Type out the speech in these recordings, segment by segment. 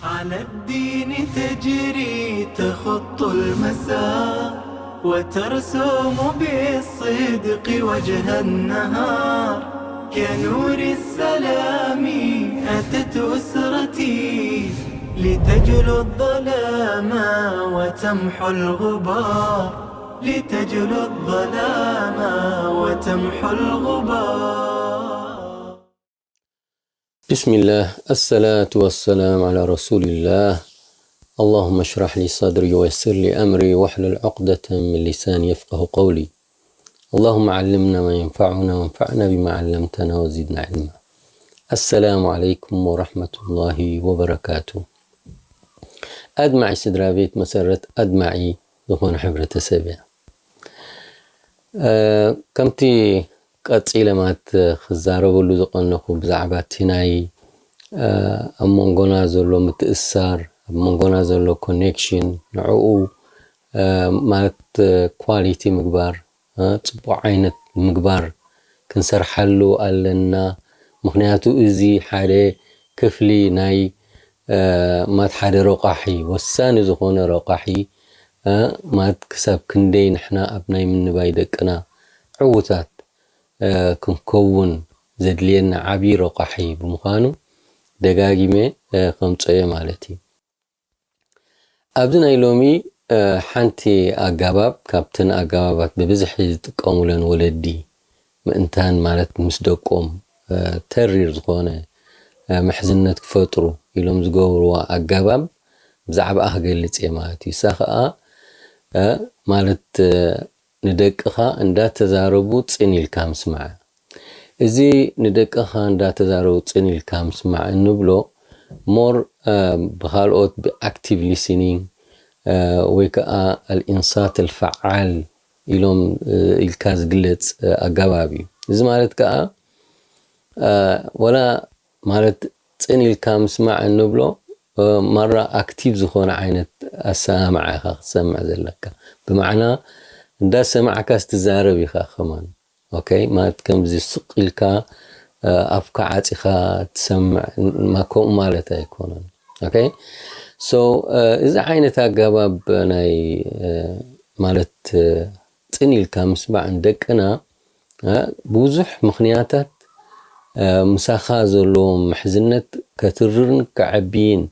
على الدين تجري تخط المسار، وترسم بالصدق وجه النهار. كنور السلام أتت أسرتي، لتجلو الظلام وتمحو الغبار، لتجلو الظلام وتمحو الغبار. بسم الله، الصلاة والسلام على رسول الله. اللهم اشرح لي صدري ويسر لي أمري واحلل عقدة من لساني يفقه قولي. اللهم علمنا ما ينفعنا وانفعنا بما علمتنا وزدنا علما. السلام عليكم ورحمة الله وبركاته. ኣድማዒ ስድራ ቤት መሰረት ኣድማዒ ዝኾነ ሕብረተሰብ እያ። ከምቲ ቀጺለ ማለት ክዛረበሉ ዝቐነኹ ብዛዕባ እቲ ናይ ኣብ መንጎና ዘሎ ምትእስሳር፣ ኣብ መንጎና ዘሎ ኮኔክሽን፣ ንዕኡ ማለት ኳሊቲ ምግባር፣ ጽቡቕ ዓይነት ምግባር ክንሰርሓሉ ኣለና። ምኽንያቱ እዚ ሓደ ክፍሊ ናይ ማለት ሓደ ረቋሒ፣ ወሳኒ ዝኾነ ረቋሒ ማለት ክሳብ ክንደይ ንሕና ኣብ ናይ ምንባይ ደቅና ዕዉታት ክንከውን ዘድልየና ዓብዪ ረቋሒ ብምዃኑ ደጋጊመ ከምፀዮ ማለት እዩ። ኣብዚ ናይ ሎሚ ሓንቲ ኣጋባብ ካብተን ኣጋባባት ብብዝሒ ዝጥቀሙለን ወለዲ ምእንታን ማለት ምስ ደቆም ተሪር ዝኾነ ምሕዝነት ክፈጥሩ ኢሎም ዝገብርዋ ኣጋባብ ብዛዕባኣ ክገልፅ እየ ማለት እዩ። እሳ ከዓ ማለት ንደቅኻ እንዳተዛረቡ ፅን ኢልካ ምስማዕ። እዚ ንደቅኻ እንዳተዛረቡ ፅን ኢልካ ምስማዕ እንብሎ ሞር ብካልኦት ብኣክቲቭ ሊስኒንግ ወይ ከዓ ኣልኢንሳት ኣልፈዓል ኢሎም ኢልካ ዝግለፅ ኣገባብ እዩ። እዚ ማለት ከዓ ወላ ማለት ፅን ኢልካ ምስማዕ እንብሎ ማራ ኣክቲቭ ዝኾነ ዓይነት ኣሰማምዓ ኢኻ ክትሰምዕ ዘለካ። ብማዕና እንዳሰማዕካ ስትዛረብ ኢኻ ከማን። ኦኬ፣ ማለት ከምዚ ስቕ ኢልካ ኣፍካ ዓፂኻ ትሰምዕ ከምኡ ማለት ኣይኮነን። ኦኬ፣ ሶ እዚ ዓይነት ኣገባብ ናይ ማለት ፅን ኢልካ ምስማዕ ንደቅና ብዙሕ ምኽንያታት ምሳኻ ዘለዎም ምሕዝነት ከትርርን ከዐብይን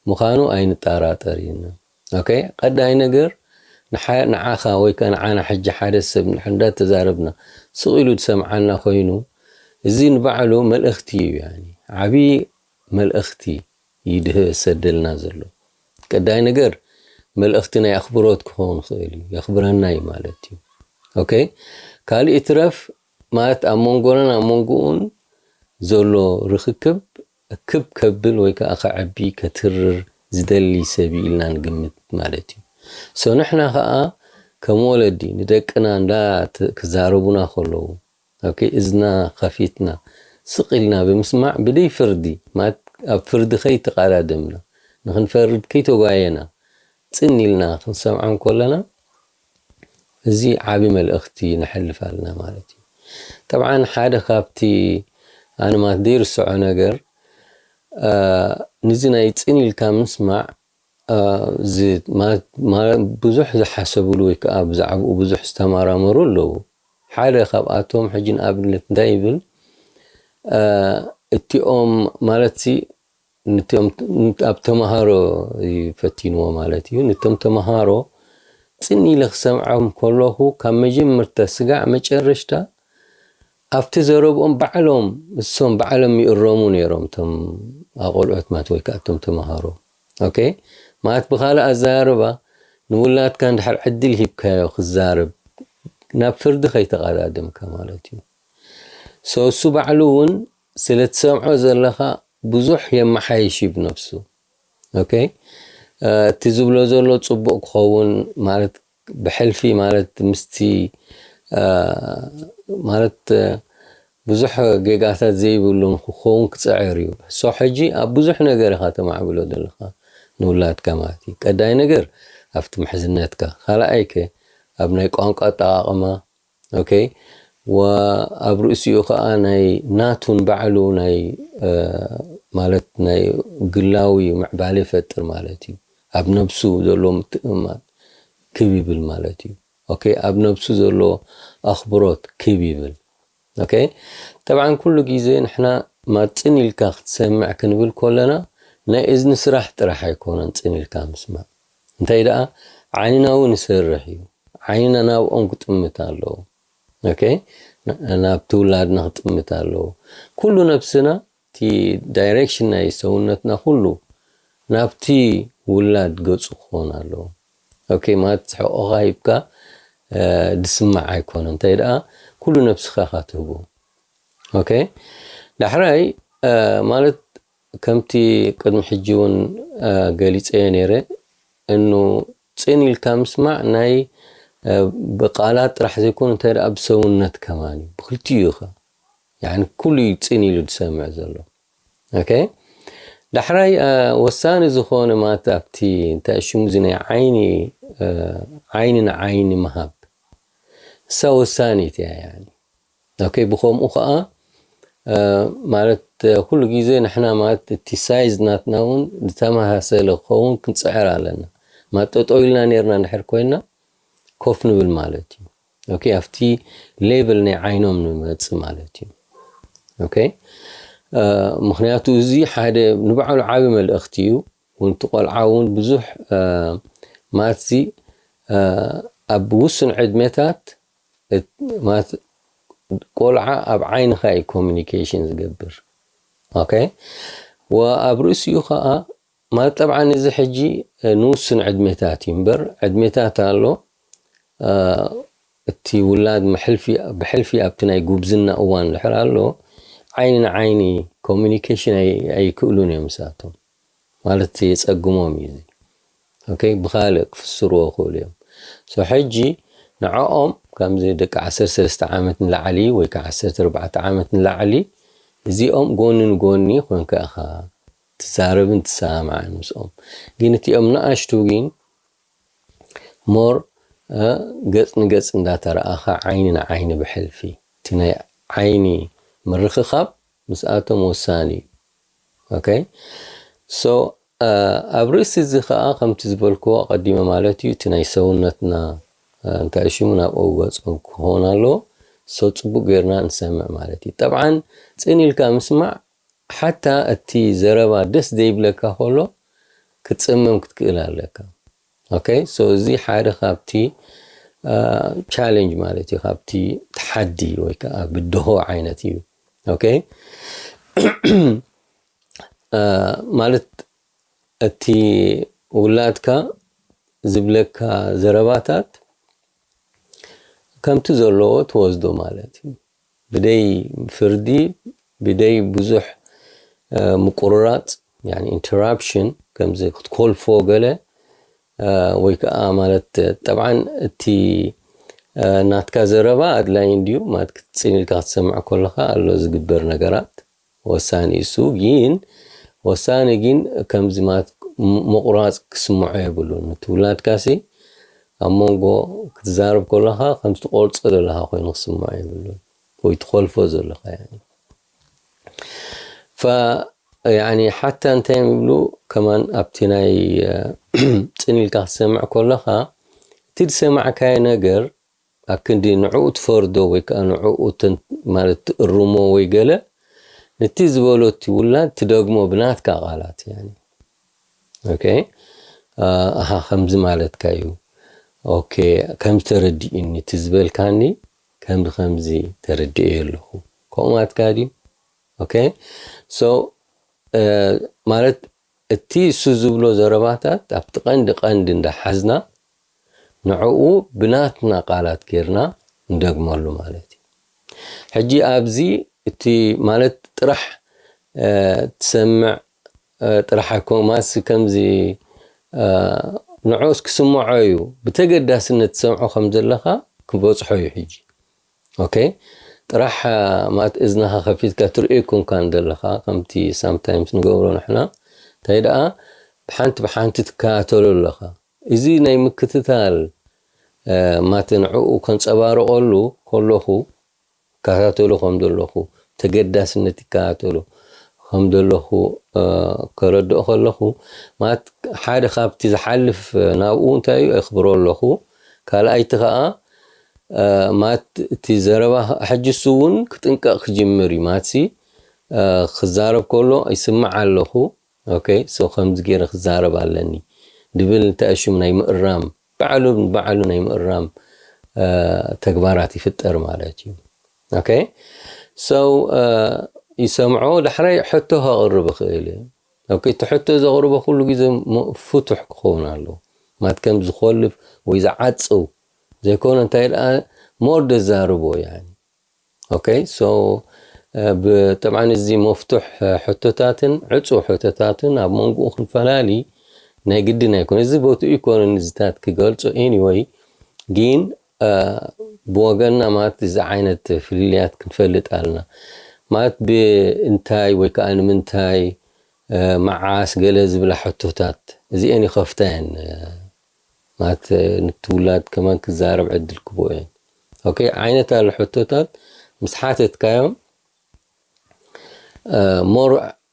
ምዃኑ ኣይንጠራጠር ኢና። ኦኬ፣ ቀዳይ ነገር ንዓኻ ወይ ከ ንዓና ሕጂ ሓደ ሰብ እንዳተዛረብና ስቕ ኢሉ ዝሰምዓና ኮይኑ እዚ ንባዕሉ መልእኽቲ እዩ። ያኒ ዓብዪ መልእኽቲ ይድህ ሰደልና ዘሎ ቀዳይ ነገር መልእኽቲ ናይ ኣኽብሮት ክኸውን ይኽእል እዩ። የኽብረና እዩ ማለት እዩ። ኦኬ፣ ካልእ ይትረፍ ማለት ኣብ መንጎናን ኣብ መንጎኡን ዘሎ ርኽክብ ክብ ከብል ወይ ከዓ ከዐቢ ከትርር ዝደሊ ሰብ እዩ ኢልና ንግምት ማለት እዩ። ሶ ንሕና ከዓ ከም ወለዲ ንደቅና እንዳ ክዛረቡና ከለዉ ኦኬ፣ እዝና ከፊትና ስቕ ኢልና ብምስማዕ ብደይ ፍርዲ ማለት ኣብ ፍርዲ ከይተቓዳደምና ንክንፈርድ ከይተጓየና ፅን ኢልና ክንሰምዖም ከለና እዚ ዓቢ መልእኽቲ ነሕልፍ ኣለና ማለት እዩ። ጠብዓን ሓደ ካብቲ ኣነ ማለት ዘይርስዖ ነገር ንዚ ናይ ፅን ኢልካ ምስማዕ ብዙሕ ዝሓሰብሉ ወይ ከዓ ብዛዕባኡ ብዙሕ ዝተመራመሩ ኣለዉ። ሓደ ካብኣቶም ሕጂ ንኣብነት እንታይ ይብል እቲኦም ማለት ኣብ ተምሃሮ ይፈቲንዎ ማለት እዩ። ነቶም ተምሃሮ ፅን ኢለ ክሰምዖም ከለኹ ካብ መጀመርታ ስጋዕ መጨረሽታ ኣብቲ ዘረብኦም ባዕሎም እሶም ባዕሎም ይእረሙ ነይሮም እቶም ኣቆልዑት ማለት ወይ ከዓ እቶም ተምሃሮ። ኦኬ፣ ማለት ብካልእ ኣዘራርባ ንውላድካ እንድሕር ዕድል ሂብካዮ ክዛረብ ናብ ፍርዲ ከይተቐዳደምካ ማለት እዩ። ሶ እሱ ባዕሉ እውን ስለ ትሰምዖ ዘለኻ ብዙሕ የመሓይሽ እዩ ብነብሱ። ኦኬ፣ እቲ ዝብሎ ዘሎ ፅቡቕ ክኸውን ማለት ብሕልፊ ማለት ምስቲ ማለት ብዙሕ ጌጋታት ዘይብሉ ንክኸውን ክፅዕር እዩ። ሶ ሕጂ ኣብ ብዙሕ ነገር ኢኻ ተማዕብሎ ዘለኻ ንውላድካ ማለት እዩ። ቀዳይ ነገር ኣብቲ ምሕዝነትካ፣ ካልኣይ ከ ኣብ ናይ ቋንቋ ኣጠቓቕማ ኦኬ፣ ወኣብ ርእሲኡ ከዓ ናይ ናቱን ባዕሉ ናይ ማለት ናይ ግላዊ ምዕባለ ይፈጥር ማለት እዩ። ኣብ ነብሱ ዘሎ ምትእምማን ክብ ይብል ማለት እዩ። ኦኬ፣ ኣብ ነብሱ ዘሎ ኣኽብሮት ክብ ይብል። ኦኬ፣ ጠብዓን ኩሉ ግዜ ንሕና ማት ጽን ኢልካ ክትሰምዕ ክንብል ከለና ናይ እዝኒ ስራሕ ጥራሕ ኣይኮነን ጽን ኢልካ ምስማዕ። እንታይ ደኣ ዓይንና እውን ይሰርሕ እዩ። ዓይንና ናብኦም ክጥምት ኣለዎ። ኦኬ፣ ና- ናብቲ ውላድና ክጥምት ኣለዎ። ኩሉ ነብስና እቲ ዳይሬክሽን ናይ ሰውነትና ኩሉ ናብቲ ውላድ ገጹ ክኾን ኣለዎ። ኦኬ፣ ማለት ሕቆኻ ሂብካ እ፣ ድስማዕ ኣይኮነ። እንታይ ደኣ ኩሉ ነብስኻ ኢኻ ትህቦ። ኦኬ፣ ዳሕራይ እ፣ ማለት ከምቲ ቅድሚ ሕጂ እውን እ፣ ገሊጸዮ ነይረ እኑ ጽን ኢልካ ምስማዕ ናይ እ፣ ብቃላት ጥራሕ ዘይኮነ እንታይ ደኣ ብሰውነት ከማን እዩ። ብክልቲኡ ኢኻ። ያኒ ኩሉ እዩ ጽን ኢሉ ዝሰምዕ ዘሎ። ኦኬ፣ ዳሕራይ እ፣ ወሳኒ ዝኾነ ማለት ኣብቲ እንታይ ሽሙ እዚ ናይ ዓይኒ እ፣ ዓይኒ ንዓይኒ ምሃብ እሳ ወሳኒት እያ። ያኒ ኦኬ፣ ብኸምኡ ከዓ እ፣ ማለት እ፣ ኩሉ ግዜ ንሕና ማለት እቲ ሳይዝ ናትና እውን ዝተመሳሰለ ክኸውን ክንፅዕር ኣለና። ማለት ጠጠው ኢልና ነርና እንድሕር ኮይና ኮፍ ንብል ማለት እዩ። ኦኬ፣ ኣብቲ ሌቭል ናይ ዓይኖም ንመጽእ ማለት እዩ። ኦኬ፣ እ፣ ምኽንያቱ እዚ ሓደ ንባዕሉ ዓቢ መልእኽቲ እዩ። እውን እቲ ቆልዓ እውን ብዙሕ እ፣ ማትዚ እ፣ ኣብ ውሱን ዕድሜታት እት- ማለት ቆልዓ ኣብ ዓይንኻ እዩ ኮሚኒኬሽን ዝገብር። ኦኬ፣ ወኣብ ርእሲኡ ከዓ ማለት ጠብዓን እዚ ሕጂ እ፣ ንውሱን ዕድሜታት እዩ እምበር ዕድሜታት ኣሎ እ፣ እቲ ውላድ ብሕልፊ ኣብቲ ናይ ጉብዝና እዋን ድሕር ኣሎ ዓይኒ ንዓይኒ ኮሚኒኬሽን ኣይክእሉን እዮም ምሳቶም ማለት የጸግሞም እዩ። ኦኬ፣ ብኻልእ ክፍስርዎ ክእሉ እዮም። ሶ ሕጂ ንዕኦም ከምዚ ደቂ ዓሰርተ ሰለስተ ዓመት ንላዕሊ ወይ ከዓ ዓሰርተ ኣርባዕተ ዓመት ንላዕሊ እዚኦም ጎኒ ንጎኒ ኮንካ ኢኻ ትዛረብን ትሰማማዕን ምስኦም። ግን እቲኦም ንኣሽቱ ግን ሞር ገጽ ንገጽ እንዳተረኣኻ ዓይኒ ንዓይኒ ብሕልፊ እቲ ናይ ዓይኒ ምርኽኻብ ምስኣቶም ወሳኒ እዩ። ኦኬ፣ ሶ ኣብ ርእሲ እዚ ከዓ ከምቲ ዝበልክዎ ኣቐዲመ ማለት እዩ እቲ ናይ ሰውነትና እንታይ ሽሙ ናብ ገጾም ክኾን ኣለዎ። ሶ ጽቡቅ ጌርና ንሰምዕ ማለት እዩ። ጠብዓን ጽን ኢልካ ምስማዕ ሓታ እቲ ዘረባ ደስ ዘይብለካ ከሎ ክትጽምም ክትክእል ኣለካ። ኦኬ፣ ሶ እዚ ሓደ ካብቲ ቻሌንጅ ማለት እዩ፣ ካብቲ ተሓዲ ወይ ከዓ ብድሆ ዓይነት እዩ። ኦኬ፣ ማለት እቲ ውላድካ ዝብለካ ዘረባታት ከምቲ ዘለዎ ትወስዶ ማለት እዩ። ብደይ ፍርዲ፣ ብደይ ብዙሕ ምቁርራፅ፣ ኢንተራፕሽን፣ ከምዚ ክትኮልፎ ገለ ወይ ከዓ ማለት ጠብዓን እቲ ናትካ ዘረባ ኣድላይ እንድዩ ማለት ክትፅን ኢልካ ክትሰምዕ ከለካ ኣሎ ዝግበር ነገራት ወሳኒ እሱ ግን ወሳኒ ግን ከምዚ ማለት ምቁራፅ ክስምዖ የብሉን። እቲ ውላድካሲ ኣብ መንጎ ክትዛረብ ከለካ ከምዚ ትቆርፆ ዘለካ ኮይኑ ክስምዖ የብሉን ወይ ትኮልፎ ዘለካ። ፋ ያኒ ሓታ እንታይ ይብሉ ከማን ኣብቲ ናይ ፅን ኢልካ ክትሰምዕ ከለካ እቲ ዝሰማዕካዮ ነገር ኣብ ክንዲ ንዕኡ ትፈርዶ ወይ ከዓ ንዕኡ ማለት ትእርሞ ወይ ገለ ነቲ ዝበሎ እቲ ውላድ ትደግሞ ብናትካ ቃላት። ያኒ ኦኬ፣ ኣሃ ከምዚ ማለትካ እዩ፣ ኦኬ ከምዚ ተረዲእኒ፣ እቲ ዝበልካኒ ከምዚ ከምዚ ተረዲኤ ኣለኹ፣ ከምኡ ማለትካ ድዩ? ኦኬ፣ ሶ ማለት እቲ እሱ ዝብሎ ዘረባታት ኣብቲ ቀንዲ ቀንዲ እንዳሓዝና ንዕኡ ብናትና ቃላት ጌርና እንደግመሉ ማለት እዩ። ሕጂ ኣብዚ እቲ ማለት ጥራሕ ትሰምዕ ጥራሕ ኣይኮን ማስ ከምዚ ንዕኡስ ክስምዖ እዩ ብተገዳስነት ትሰምዖ ከም ዘለካ ክበፅሖ እዩ። ሕጂ ኦኬ ጥራሕ ማለት እዝንኻ ከፊትካ ትርእዮ ኣይኮንካን ዘለኻ ከምቲ ሳምታይምስ ንገብሮ ንሕና እንታይ ደኣ ብሓንቲ ብሓንቲ ትከታተሎ ኣለኻ። እዚ ናይ ምክትታል ማት ንዕኡ ከንፀባርቐሉ ከለኹ ይከታተሎ ከም ዘለኹ ተገዳስነት ይከታተሎ ከም ዘለኹ ከረድኦ ከለኹ፣ ማለት ሓደ ካብቲ ዝሓልፍ ናብኡ እንታይ እዩ፣ የኽብሮ ኣለኹ። ካልኣይቲ ከዓ ማለት እቲ ዘረባ ሕጂ እሱ እውን ክጥንቀቕ ክጅምር እዩ። ማለትሲ ክዛረብ ከሎ ይስማዕ ኣለኹ። ኦኬ፣ ሶ ከምዚ ገይረ ክዛረብ ኣለኒ ድብል እንታይ ሽም ናይ ምእራም፣ ባዕሉ ባዕሉ ናይ ምእራም ተግባራት ይፍጠር ማለት እዩ። ኦኬ፣ ሶ ይሰምዖ፣ ዳሕራይ ሕቶ ከቕርብ ይኽእል እየ። ኦኬ፣ እቲ ሕቶ ዘቕርቦ ኩሉ ግዜ ፍቱሕ ክኸውን ኣለዎ። ማለት ከም ዝኮልፍ ወይ ዝዓጽው ዘይኮነ፣ እንታይ ደኣ ሞር ደዛርቦ ያኒ። ኦኬ፣ ሶ ብጠብዓን እዚ መፍቱሕ ሕቶታትን ዕጹው ሕቶታትን ኣብ መንጎኡ ክንፈላሊ ናይ ግድን ኣይኮነ። እዚ ቦትኡ ይኮነ ንዝታት ክገልጾ። ኤኒወይ ግን ብወገንና ማለት እዚ ዓይነት ፍልልያት ክንፈልጥ ኣለና። ማለት ብእንታይ ወይ ከዓ ንምንታይ፣ መዓስ ገለ ዝብላ ሕቶታት እዚአን ይኸፍታ እየን። ማለት ንትውላድ ከማን ክዛረብ ዕድል ክቦ እየን። ኦኬ፣ ዓይነት ኣሎ ሕቶታት ምስ ሓተትካዮም ሞር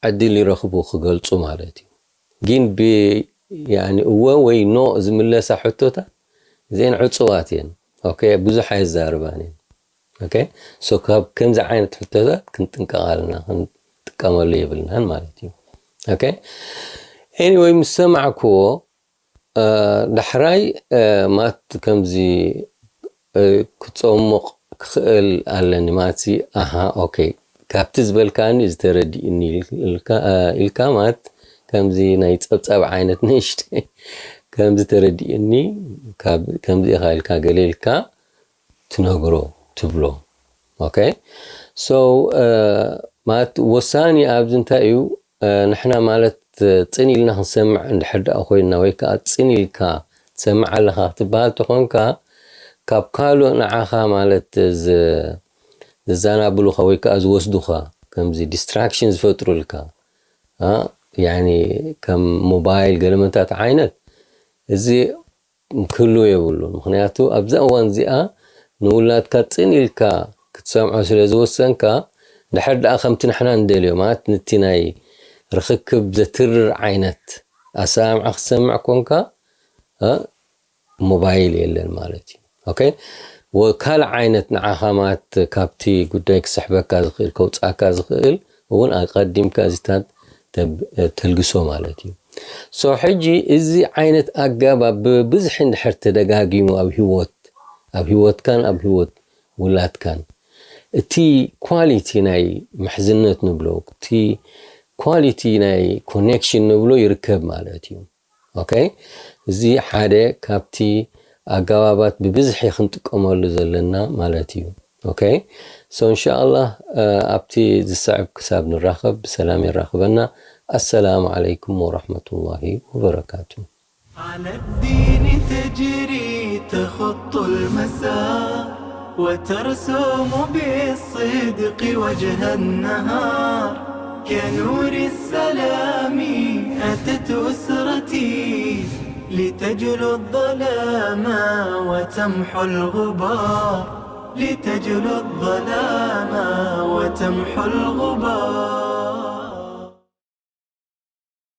ዕድል ይረኽቡ ክገልጹ ማለት እዩ። ግን ብ ያኒ እወ ወይ ኖ ዝምለሳ ሕቶታት እዚአን ዕጹዋት እየን። ኦኬ፣ ብዙሕ ኣየዛርባን እየን። ኦኬ፣ ሶ ካብ ከምዚ ዓይነት ሕቶታት ክንጥንቀቕ ኣለና፣ ክንጥቀመሉ የብልናን ማለት እዩ። ኦኬ፣ ኤኒወይ ምስ ሰማዕክዎ ዳሕራይ ማት ከምዚ ክፀሙቕ ክኽእል ኣለኒ ማለት ሲ። ኣሃ፣ ኦኬ፣ ካብቲ ዝበልካኒ ዝተረዲእኒ ኢልካ ማለት ከምዚ ናይ ፀብፃብ ዓይነት ንእሽተይ ከምዚ ተረዲእኒ፣ ከምዚ ኢኻ ኢልካ ገለ ኢልካ ትነግሮ ትብሎ። ኦኬ፣ ሶ ማለት ወሳኒ ኣብዚ እንታይ እዩ? ንሕና ማለት ፅን ኢልና ክንሰምዕ እንድሕር ደኣ ኮይንና ወይ ከዓ ፅን ኢልካ ትሰምዕ ኣለኻ ክትበሃል ተኾንካ፣ ካብ ካልእ ንዓኻ ማለት ዝዛናብሉኻ ወይ ከዓ ዝወስዱኻ ከምዚ ዲስትራክሽን ዝፈጥሩልካ፣ ያኒ ከም ሞባይል ገለመንታት ዓይነት እዚ ክህልው የብሉን። ምኽንያቱ ኣብዛ እዋን እዚኣ ንውላድካ ፅን ኢልካ ክትሰምዖ ስለ ዝወሰንካ፣ ድሕር ደኣ ከምቲ ንሕና ንደልዮ ማለት ነቲ ናይ ርኽክብ ዘትርር ዓይነት ኣሰማምዓ ክትሰምዕ ኮንካ፣ ሞባይል የለን ማለት እዩ። ኦኬ፣ ካልእ ዓይነት ንዓኻ ማለት ካብቲ ጉዳይ ክስሕበካ ዝኽእል ከውፅኣካ ዝኽእል እውን ኣቀዲምካ እዚታት ተልግሶ ማለት እዩ። ሶ ሕጂ እዚ ዓይነት ኣገባብ ብብዝሒ እንድሕር ተደጋጊሙ ኣብ ህይወት ኣብ ህይወትካን ኣብ ህይወት ውላድካን፣ እቲ ኳሊቲ ናይ ምሕዝነት ንብሎ፣ እቲ ኳሊቲ ናይ ኮኔክሽን ንብሎ ይርከብ ማለት እዩ። ኦኬ፣ እዚ ሓደ ካብቲ ኣገባባት ብብዝሒ ክንጥቀመሉ ዘለና ማለት እዩ። ኦኬ፣ ሶ እንሻኣላህ ኣብቲ ዝስዕብ ክሳብ ንራኸብ ብሰላም የራኽበና። ኣሰላሙ ዓለይኩም ወራህመቱላሂ ወበረካቱ። على الدين تجري تخط المسار، وترسم بالصدق وجه النهار. كنور السلام أتت أسرتي، لتجلو الظلام وتمحو الغبار، لتجلو الظلام وتمحو الغبار.